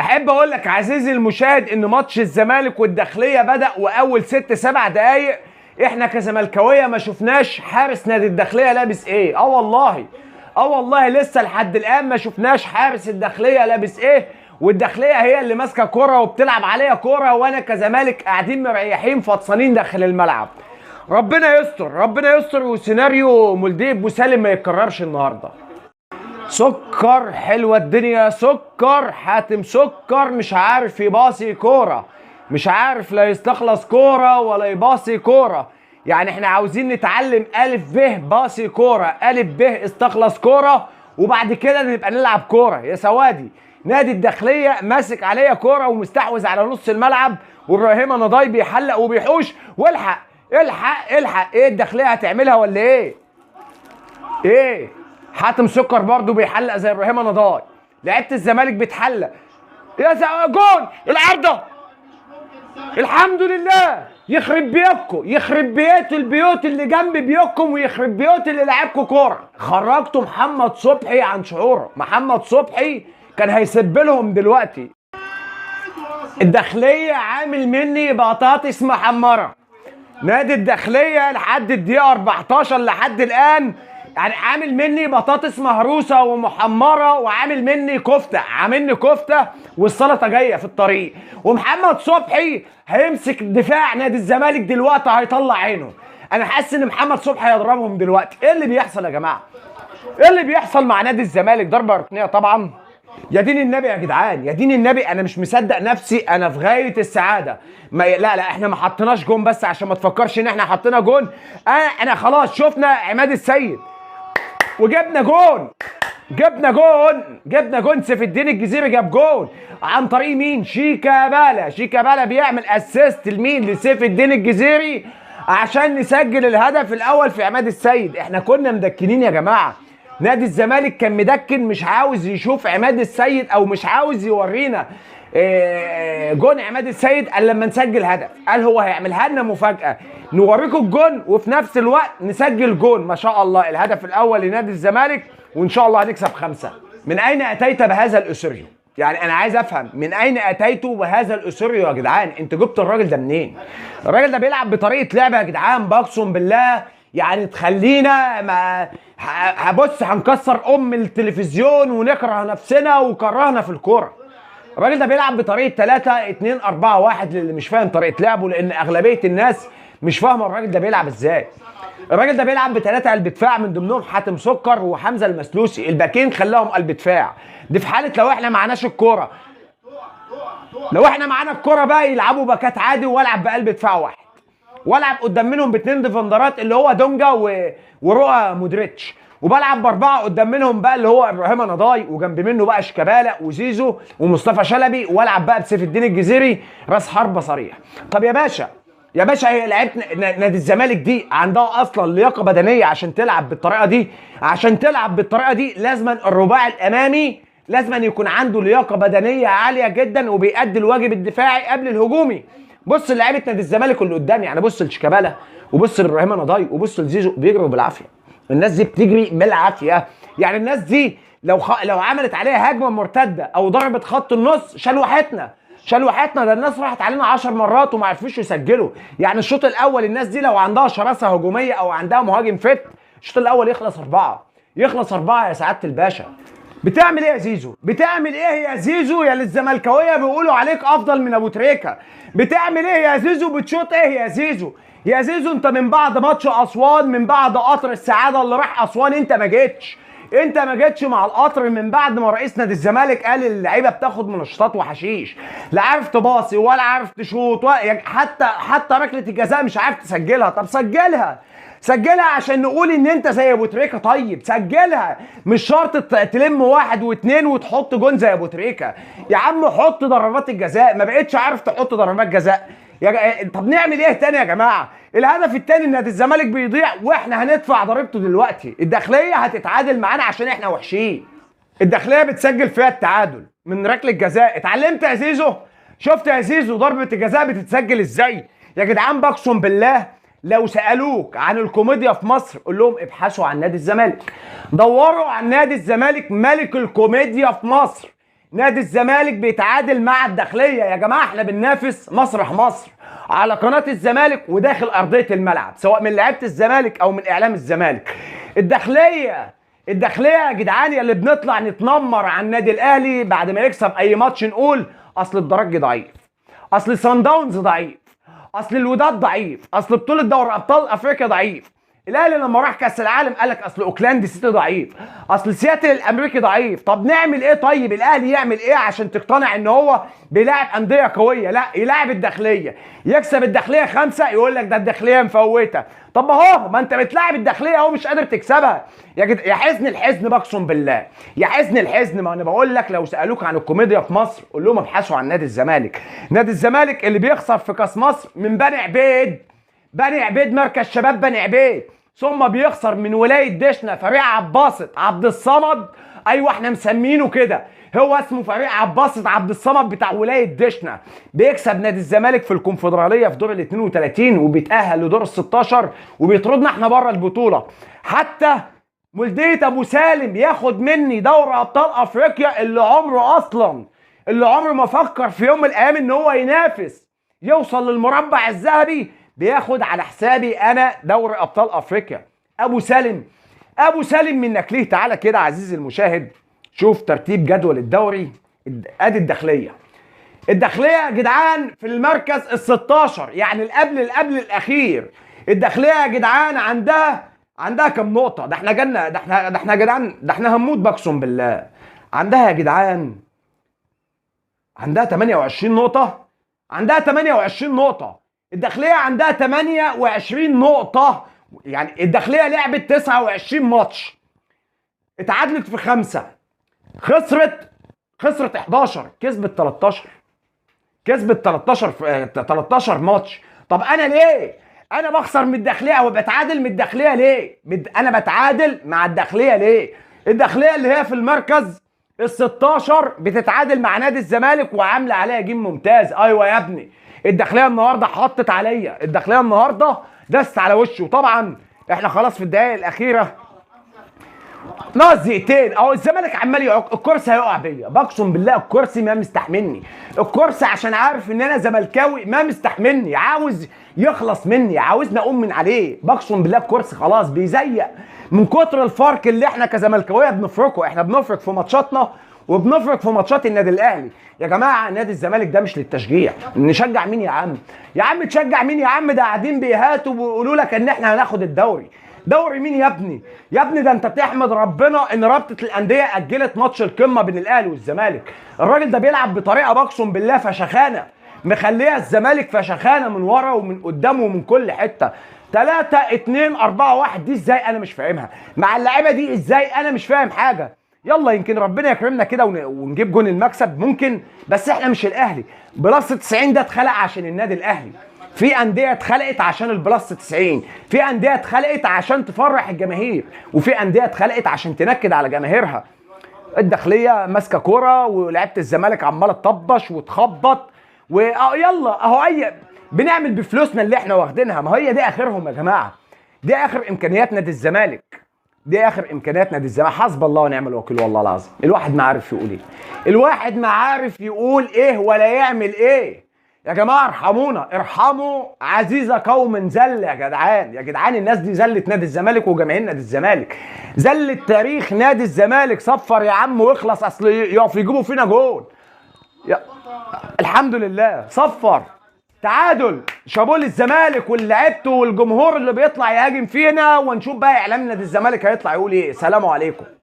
احب اقول لك عزيزي المشاهد ان ماتش الزمالك والداخليه بدا، واول 6 7 دقايق احنا كزملكاويه ما شفناش حارس نادي الداخلية لابس ايه. والله والله لسه لحد الان ما شفناش حارس الداخلية لابس ايه، والداخليه هي اللي ماسكه كورة وبتلعب عليها كورة، وانا كزمالك قاعدين مريحين فطسانين داخل الملعب. ربنا يستر، ربنا يستر، وسيناريو مولديف مسالم ما يتكررش النهارده. سكر حلوة الدنيا، سكر حاتم سكر مش عارف يباصي كورة، مش عارف لا يستخلص كورة ولا يباصي كورة. يعني احنا عاوزين نتعلم ألف ب باصي كورة، ألف ب استخلص كورة، وبعد كده نبقى نلعب كورة يا سوادي. نادي الداخلية ماسك عليا كورة ومستحوذ على نص الملعب، وابراهيم نضاي بيحلق وبيحوش. والحق الحق الحق، ايه الداخلية هتعملها ولا ايه؟ ايه حاتم سكر برضو بيحلق زي ابراهيم نضاي، لعيبة الزمالك بتحلق. يا جون العارضة، الحمد لله. يخرب بيوتكم، يخرب بيوت البيوت اللي جنب بيوتكم، ويخرب بيوت اللي لعبكم كورة. خرجتوا محمد صبحي عن شعوره، محمد صبحي كان هيسب لهم دلوقتي. الداخلية عامل مني بطاطس محمرة. نادي الداخلية لحد الدقيقة 14 لحد الان يعني عامل مني بطاطس مهروسه ومحمره، وعامل مني كفته، عاملني كفته والسلطة جاية في الطريق. ومحمد صبحي هيمسك دفاع نادي الزمالك دلوقتي، هيطلع عينه. انا حاسس ان محمد صبحي هيضربهم دلوقتي. ايه اللي بيحصل يا جماعة؟ ايه اللي بيحصل مع نادي الزمالك؟ ضربه ركنيه طبعا. يا دين النبي يا جدعان، يا دين النبي، انا مش مصدق نفسي، انا في غاية السعادة. ما لا لا احنا ما حطيناش جون، بس عشان ما تفكرش ان احنا حطينا جون. انا خلاص شفنا عماد السيد وجبنا جون، جبنا جون، جبنا جون. سيف الدين الجزيري جاب جون عن طريق مين؟ شيكابالا. شيكابالا بيعمل assist لمين؟ لسيف الدين الجزيري عشان نسجل الهدف الاول في عماد السيد. احنا كنا مدكنين يا جماعة، نادي الزمالك كان مدكن، مش عاوز يشوف عماد السيد او مش عاوز يورينا جون عماد السيد. قال لما نسجل هدف، قال هو هيعملها لنا مفاجأة، نوريكم الجون وفي نفس الوقت نسجل جون. ما شاء الله الهدف الاول لنادي الزمالك، وان شاء الله هنكسب 5. من اين اتيت بهذا الاسوريو؟ يعني انا عايز افهم من اين اتيتوا بهذا الاسوريو يا جدعان؟ انتوا جبتوا الراجل ده منين؟ الراجل ده بيلعب بطريقة لعبه يا جدعان بقسم بالله يعني تخلينا ما هبص هنكسر ام التلفزيون ونكره نفسنا وكرهنا في الكورة. الراجل ده بيلعب بطريقة 3 2 4 1 للي مش فاهم طريقه لعبه، لان اغلبية الناس مش فاهمه الراجل ده بيلعب ازاي. الراجل ده بيلعب بثلاثة قلب دفاع من ضمنهم حاتم سكر وحمزة المسلوسي، الباكين خلاهم قلب دفاع. دي في حاله لو احنا معناش الكورة، لو احنا معانا الكورة بقى يلعبوا باكات عادي، والعب بقلب دفاع واحد، والعب قدام منهم باثنين ديفندرات اللي هو دونجا ورؤى مودريتش، وبلعب باربعة قدام منهم بقى اللي هو ابراهيم نضاي، وجنب منه بقى شيكابالا وزيزو ومصطفى شلبي، والعب بقى بسيف الدين الجزيري راس حربه صريح. طب يا باشا، يا باشا، هي لعيبة نادي الزمالك دي عندها اصلا لياقه بدنية عشان تلعب بالطريقة دي؟ عشان تلعب بالطريقة دي لازما الرباعي الامامي لازما يكون عنده لياقه بدنية عالية جدا وبيأدي الواجب الدفاعي قبل الهجومي. بص لعيبة نادي الزمالك اللي قدامي، يعني بص لشيكابالا وبص لابراهيم نضاي وبص لزيزو، بيجروا بالعافية. الناس دي بتجري بالعافية، يعني الناس دي لو عملت عليها هجمة مرتدة او ضربت خط النص شلوحتنا، شلوحتنا. ده الناس راحت علينا 10 مرات وما عرفوش يسجلوا. يعني الشوط الاول الناس دي لو عندها شراسة هجومية او عندها مهاجم فت، الشوط الاول يخلص 4، يخلص 4 يا سعادة الباشا. بتعمل ايه يا زيزو؟ بتعمل ايه يا زيزو يا للزملكاويه بيقولوا عليك افضل من ابو تريكه؟ بتعمل ايه يا زيزو؟ بتشوط ايه يا زيزو؟ يا زيزو انت من بعد ماتش اسوان، من بعد قطر السعادة اللي راح اسوان، انت ما جيتش، انت ما جيتش مع القطر. من بعد ما رئيس نادي الزمالك قال اللعيبة بتاخد منشطات وحشيش، لا عارف تباصي ولا عارف تشوط ولا يعني حتى ركلة الجزاء مش عارف تسجلها. طب سجلها، سجلها عشان نقول ان انت زي ابو تريكه. طيب سجلها، مش شرط تلم 1 و2 وتحط جون زي ابو تريكه. يا عم حط ضربات الجزاء، ما بقتش عارف تحط ضربات جزاء. طب نعمل ايه تاني يا جماعة؟ الهدف التاني نادي الزمالك بيضيع واحنا هندفع ضريبته دلوقتي. الداخلية هتتعادل معانا عشان احنا وحشين. الداخلية بتسجل فيها التعادل من ركلة جزاء. اتعلمت يا زيزو؟ شفت يا زيزو ضربه الجزاء بتتسجل ازاي؟ يا جدعان بقسم بالله لو سألوك عن الكوميديا في مصر قول لهم ابحثوا عن نادي الزمالك، دوروا عن نادي الزمالك ملك الكوميديا في مصر. نادي الزمالك بيتعادل مع الداخلية. يا جماعة احنا بننافس مسرح مصر على قناة الزمالك وداخل ارضية الملعب، سواء من لعيبة الزمالك او من اعلام الزمالك. الداخلية يا جدعان اللي بنطلع نتنمر على النادي الاهلي بعد ما يكسب اي ماتش، نقول اصل الدرج ضعيف، اصل سان داونز ضعيف، اصل الوداد ضعيف، اصل بطوله دوري ابطال افريقيا ضعيف. الاهلي لما راح كاس العالم قال لك اصل اوكلاند سيتي ضعيف، اصل سياتل الامريكي ضعيف. طب نعمل ايه؟ طيب الاهلي يعمل ايه عشان تقتنع ان هو بيلاعب اندية قوية؟ لا، يلاعب الداخلية، يكسب الداخلية 5 يقول لك ده الداخلية مفوته. طب ما هو ما انت بتلاعب الداخلية اهو مش قادر تكسبها يا جد. يا حزن الحزن بقسم بالله، يا حزن الحزن. ما انا بقول لك لو سالوك عن الكوميديا في مصر قول لهم ابحثوا عن نادي الزمالك. نادي الزمالك اللي بيخسر في كاس مصر من بني عبيد، بني عبيد مركز شباب بني عبيد، ثم بيخسر من ولاية دشنا فريق عباسط عبد الصمد. ايوه احنا مسمينه كده، هو اسمه فريق عباسط عبد الصمد بتاع ولاية دشنا. بيكسب نادي الزمالك في الكونفدراليه في دور ال 32 وبيتاهل لدور ال 16 وبيطردنا احنا بره البطولة. حتى مولديه ابو سالم ياخد مني دوري ابطال افريقيا اللي عمره اصلا، اللي عمره ما فكر في يوم من الايام ان هو ينافس يوصل للمربع الذهبي، بياخد على حسابي انا دوري ابطال افريقيا. ابو سالم، ابو سالم منك ليه؟ تعالى كده عزيزي المشاهد شوف ترتيب جدول الدوري. ادي الداخلية، الداخلية يا جدعان في المركز ال 16، يعني القبل القبل الاخير. الداخلية يا جدعان عندها كم نقطة؟ ده احنا جالنا، ده احنا يا جدعان، ده احنا هنموت بقسم بالله. عندها يا جدعان عندها 28 نقطة، عندها 28 نقطة. الداخلية عندها 28 نقطة، يعني الداخلية لعبت 29 ماتش، اتعادلت في 5، خسرت 11، كسبت 13، كسبت 13 في 13 ماتش. طب انا ليه؟ انا بخسر من الداخلية او بتعادل من الداخلية ليه؟ انا بتعادل مع الداخلية ليه؟ الداخلية اللي هي في المركز ال 16 بتتعادل مع نادي الزمالك وعامله عليها جيم ممتاز. ايوه يا ابني، الداخلية النهارده حطت عليا، الداخلية النهارده دست على وشه. وطبعا احنا خلاص في الدقائق الاخيرة، ناقص دقيقتين اهو. الزمالك عمال يعك، الكرسي هيقع بيا بقسم بالله، الكرسي ما مستحملني. الكرسي عشان عارف ان انا زملكاوي ما مستحملني، عاوز يخلص مني، عاوزني اقوم من عليه بقسم بالله. الكرسي خلاص بيزيق من كتر الفرق اللي احنا كزملكاويه بنفرقه. احنا بنفرق في ماتشاتنا وبنفرق في ماتشات النادي الاهلي. يا جماعة نادي الزمالك ده مش للتشجيع. نشجع مين يا عم؟ يا عم تشجع مين يا عم؟ ده قاعدين بيهاتوا وبيقولوا لك ان احنا هناخد الدوري. دوري مين يا ابني؟ يا ابني ده انت تحمد ربنا ان رابطه الاندية اجلت ماتش القمه بين الاهلي والزمالك. الراجل ده بيلعب بطريقة بقسم بالله فشخانه، مخليها الزمالك فشخانه من ورا ومن قدام ومن كل حتة. 3 2 4 1 دي ازاي انا مش فاهمها مع اللعيبة دي، ازاي انا مش فاهم حاجة. يلا يمكن ربنا يكرمنا كده ونجيب جون المكسب ممكن، بس احنا مش الاهلي. plus 90 ده اتخلق عشان النادي الاهلي. في اندية اتخلقت عشان ال plus 90، في اندية اتخلقت عشان تفرح الجماهير، وفي اندية اتخلقت عشان تنكد على جماهيرها. الداخلية ماسكه كورة ولعيبة الزمالك عماله تطبش وتخبط ويلا اهو، اي بنعمل بفلوسنا اللي احنا واخدينها. ما هي دي اخرهم يا جماعة، دي اخر امكانيات نادي الزمالك، دي اخر امكانيات نادي الزمالك. حسب الله ونعم الوكيل والله العظيم. الواحد ما عارف يقول ايه، الواحد ما عارف يقول ايه ولا يعمل ايه. يا جماعة ارحمونا، ارحموا عزيز قوم زل يا جدعان. يا جدعان الناس دي زلت نادي الزمالك وجماهير نادي الزمالك، زلت تاريخ نادي الزمالك. صفر يا عم واخلص، اصل يقف يجيبوا فينا جون. الحمد لله صفر، تعادل. شابوه للزمالك واللعيبته والجمهور اللي بيطلع يهاجم فينا، ونشوف بقى اعلام نادي الزمالك هيطلع يقول ايه. سلام عليكم.